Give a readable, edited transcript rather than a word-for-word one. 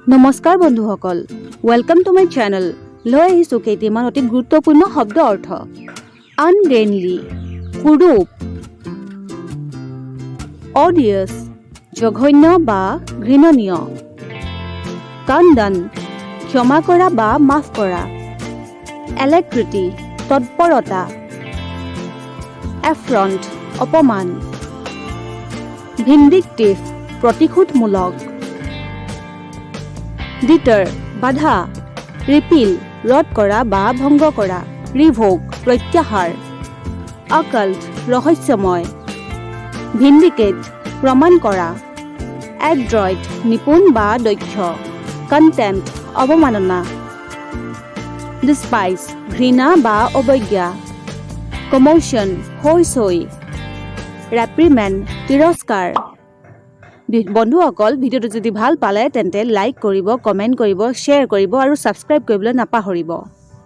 নমস্কাৰ বন্ধুসকল, welcome to my channel. লৈ আহিছোঁ কেইটিমান অতি গুৰুত্বপূৰ্ণ শব্দ অৰ্থ। আনগেইনলি, কুৰূপ। অডিয়াছ, জঘন্য বা ঘৃণনীয়। কণ্ডন, ক্ষমা কৰা বা মাফ কৰা। এলেক্ৰিটি, তৎপৰতা। এফ্ৰণ্ট, অপমান। ভিণ্ডিকটিভ, প্ৰতিশোধমূলক। ডিটাৰ, বাধা। ৰিপিল, ৰদ কৰা বা ভংগ কৰা। ৰিভোক, প্ৰত্যাহাৰ। অকাল্ট, ৰহস্যময়। ভিণ্ডিকেট, প্ৰমাণ কৰা। এড্ৰইট, নিপুণ বা দক্ষ। কণ্টেম্পট, অৱমাননা। ডিছপাইজ, ঘৃণা বা অৱজ্ঞা। কমোশ্যন, হৈ চৈ। ৰেপ্ৰিমেণ্ড, তিৰস্কাৰ। বন্ধুসকল, ভিডিঅ'টো যদি ভাল পালে তেন্তে লাইক কৰিব, কমেণ্ট কৰিব, শ্বেয়াৰ কৰিব আৰু ছাবস্ক্ৰাইব কৰিবলৈ নাপাহৰিব।